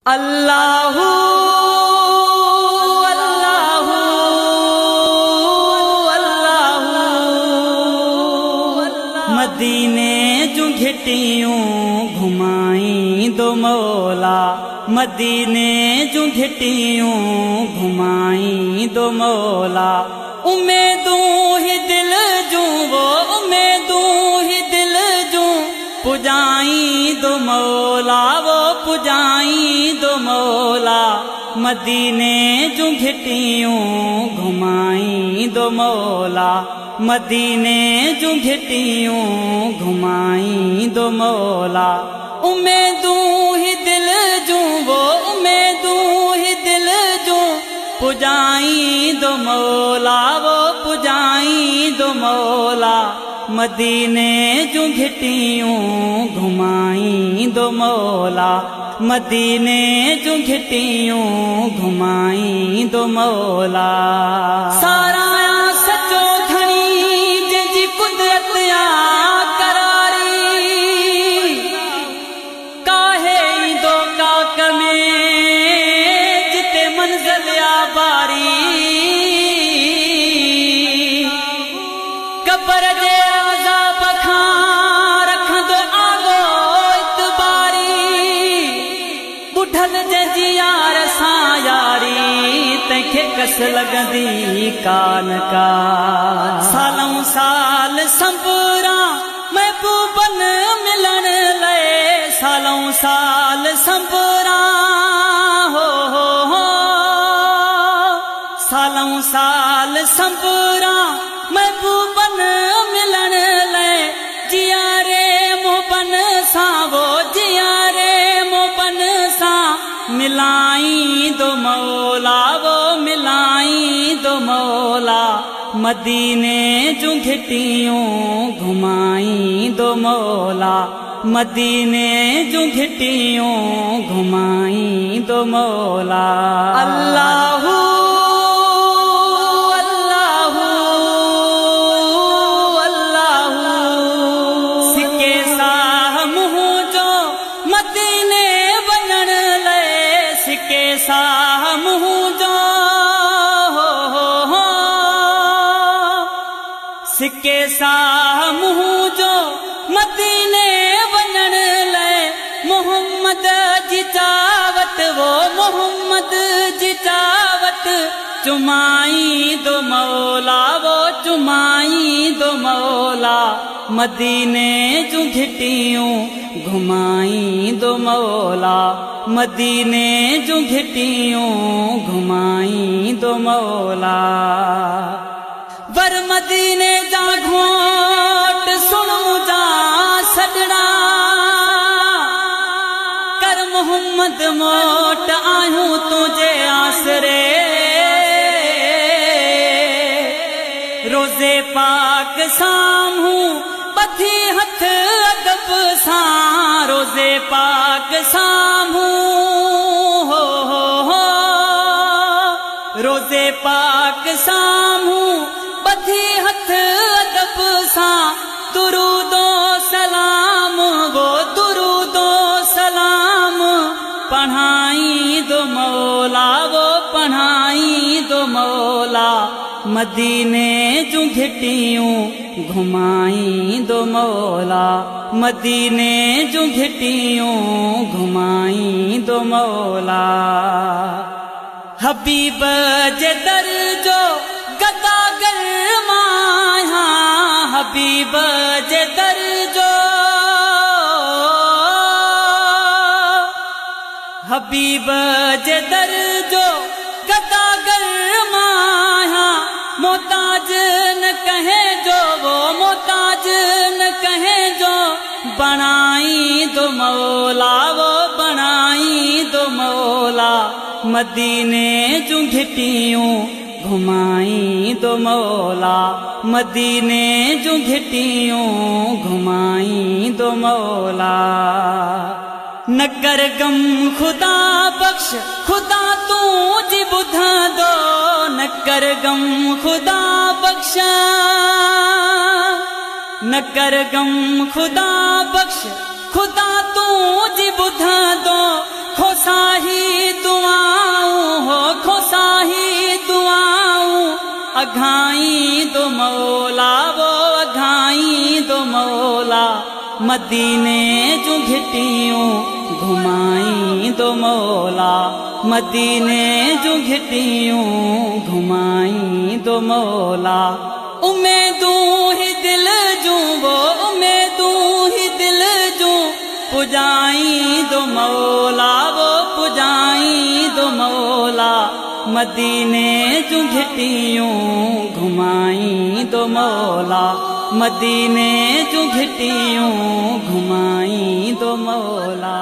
अल्लाहू अल्लाहू अल्लाहू मदीने जूं घिटियूं घुमाईंदो मौला, मदीने जूं घिटियूं घुमाईंदो मौला। उमेदूं ही दिल जूं वो उमेदूं ही दिल जूं पुॼाईंदो मौला, वो पुॼाईंदो मौला। मदीने जूं घिटियूं घुमाईंदो मौला, मदीने जूं घिटियूं घुमाईंदो मौला। उमेदूं ही दिल जूं वो उमेदूं ही दिल जूं पुॼाईंदो मौला, वो पुॼाईंदो मौला। मदीने जूं घिटियूं घुमाईंदो मौला, मदीने जूं घिटियूं घुमाईंदो मौला। सारा सचो धणी जंहिंजी कुदरत आ करारी, काहे ईंदो काक में जिते मंज़िल आ बारी। कब्र जे अज़ाब खां रखंदो आगो इतबारी, ॿुढल जंहिंजी यार सां यारी, तंहिंखे कस लॻंदी कान का। सालूं साल संबरा महबूबन मिलण लाइ, सालूं साल संबरा हो हो हो, सालूं साल संबरा महबूबन मिलण लाइ। जियारे मोबन सां वो जियारे मोबन सां मिलाईंदो मौला, वो मिलाईंदो मौला। मदीने जूं घिटियूं घुमाईंदो मौला, मदीने जूं घिटियूं घुमाईंदो मौला। अल्लाहू अल्लाहू अल्लाहू सिके साह मुंहिंजो मदीने वञण लाइ, सिके साह मुंहिंजो हो हो हो, सिके साह मुंहिंजो मदीने वञण लाइ। मोहम्मद जी चावत वो मोहम्मद जी चावत चुमाईंदो मौला, वो चुमाईंदो मौला। मदीने जूं घिटियूं घुमाईंदो मौला, मदीने जूं घिटियूं घुमाईंदो मौला। वर मदीने जा घोट सुण मुंहिंजा सॼणा, कर मोहम्मद मोट आहियूं तुंहिंजे आसरे। रोज़े पाक साम्हूं ॿधी हथ अदब सां, रोज़े पाक साम्हूं हो हो हो, रोज़े पाक साम्हूं ॿधी हथ अदब सां। दुरूदो सलाम वो दुरूदो सलाम पढ़ाईंदो मौला, वो पढ़ाईंदो मौला। मदीने जूं घिटियूं घुमाईंदो मौला, मदीने जूं घिटियूं घुमाईंदो मौला। हबीब जे दर जो गदागर मां आहियां, हबीब जे दर जो, हबीब जे दर जो गदागर मां आहियां। मोहताज न कंहिं जो वो मोहताज न कंहिं जो बणाईंदो मौला, वो बणाईंदो मौला। मदीने जूं घिटियूं घुमाईंदो मौला, मदीने जूं घिटियूं घुमाईंदो मौला। न कर गम खुदा बख्श खुदा तूं जी ॿुधंदो, न कर गम खुदा बख्श, न कर गम खुदा बख्श खुदा तूं जी ॿुधंदो। खोसाही दुआऊं हो खोसाही दुआऊं अघाईंदो मौला वो अघाईंदो मौला मदीने जूं घिटियूं घुमाईंदो मौला मदीने जूं घिटियूं घुमाईंदो मौला। उमेदूं ही दिल जूं वो उमेदूं ही दिल जूं पुॼाईंदो मौला वो पुॼाईंदो मौला मदीने जूं घिटियूं घुमाईंदो मौला मदीने जूं घिटियूं घुमाईंदो मौला।